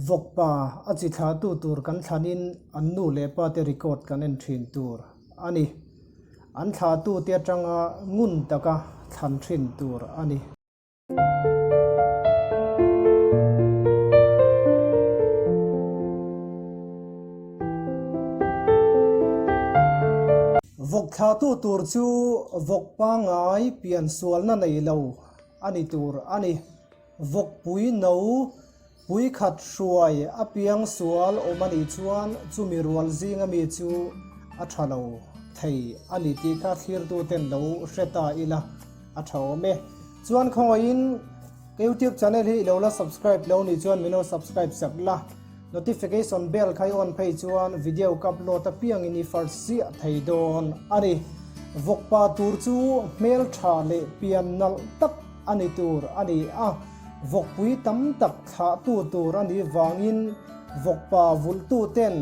Vawkpa a chi thlahtu tur kan thlanin an nu leh pa te record kan en thin tur a ni. An thlahtute atanga ngun taka thlan thin tur a ni. Vawk thlahtu tur chu vawk pangngai pian sualna nei lo a ni tur a ni. Vawkpui no pui khat hruai a piang sual awm a nih chuan chumi rual zinga mi chu a tha lo thei a ni tih kha thlirtuten lo hre ta ila a tha awm e. Chuan khawngaihin ka youtube channel hi i lo la subscribe lo nih chuan min lo subscribe sak la, notification bell kha i on phei chuan video ka upload apiangin i first ziah thei dawn a ni. Vawkpa tur chu hmeltha leh pian nalh tak a ni tur a ni a, vawkpui tam tak thlahtu tur a nih vangin vawkpa vulhtu ten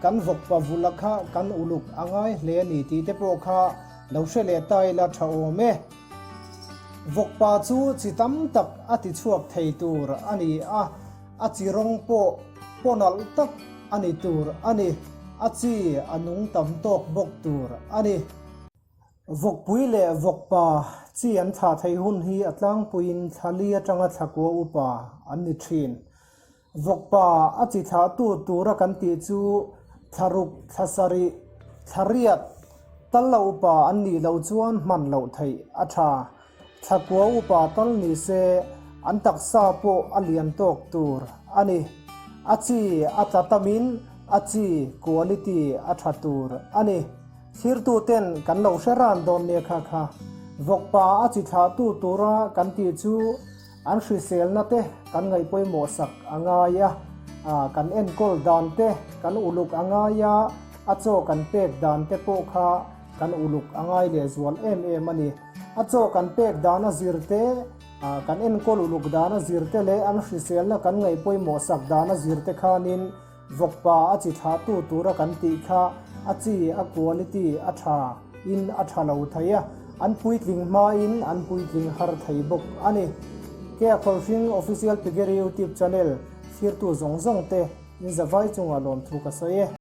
kan vawkpa vulha kha kan uluk a ngai hle a ni tih te pawh kha lo hre leh ta ila tha awm e. Vawkpa chu chi tam tak a ti chhuak thei tur a ni a, a chi rawng pawh paw nalh tak a ni tur a ni, a chi a nung tam tawk bawk tur a ni. Vawkpui leh vawkpa chi an thlah theih hun hi a tlangpuiin thla li atanga thlakua upa an ni thin. Vawkpa a chi thlahtu tura kan tih chu thla ruk, thla sarih, thla riat, tal la upa an nih loh chuan hman loh theih a tha. Thlakua upa tal ni se an taksa pawh a lian tawk tur a ni. A chi a tla tamin a chi quality a tha tur a ni. Thlirtuten kan lo hre ran dawn nia kha kha. Vawkpa a chi thlahtu tura kan tih chu an hriselna te kan ngaih pawimawh sak a ngai a, kan enkawl dan te kan uluk a ngai a, a chaw kan pek dan te pawh kha kan uluk a ngai lehzual em em a ni. A chaw kan pek dan a zir te, kan enkawl uluk dan a zir te leh an hriselna kan ngaih pawimawh sak dan a zir te khanin Vawkpa a chi thlahtu tura kan tih kha a chi, a quality, a tha in a tha lo thei a, an puitling hmain an puitling har thei bawk a ni. Kea Khawlhring Official Piggery YouTube Channel thlirtu zawng zawng te in zavai chungah lawmthu ka sawi e.